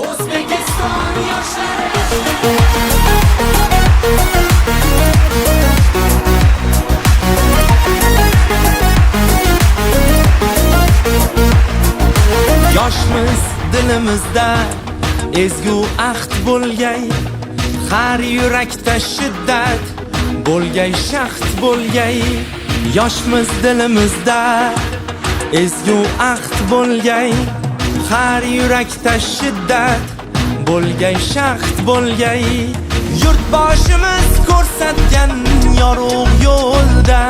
O'zbekiston yoshlari. Yoshmiz, dilimizda ezgu ahd bo'lgay. Har yurakda shiddat bo'lgay, shahd bo'lgay. Yoshmiz, dilimizda ezgu ahd bo'lgay. Har yurakda shiddat bo'lgay, shahd bo'lgay. Yurtboshimiz ko'rsatgan yorug' yo'lda.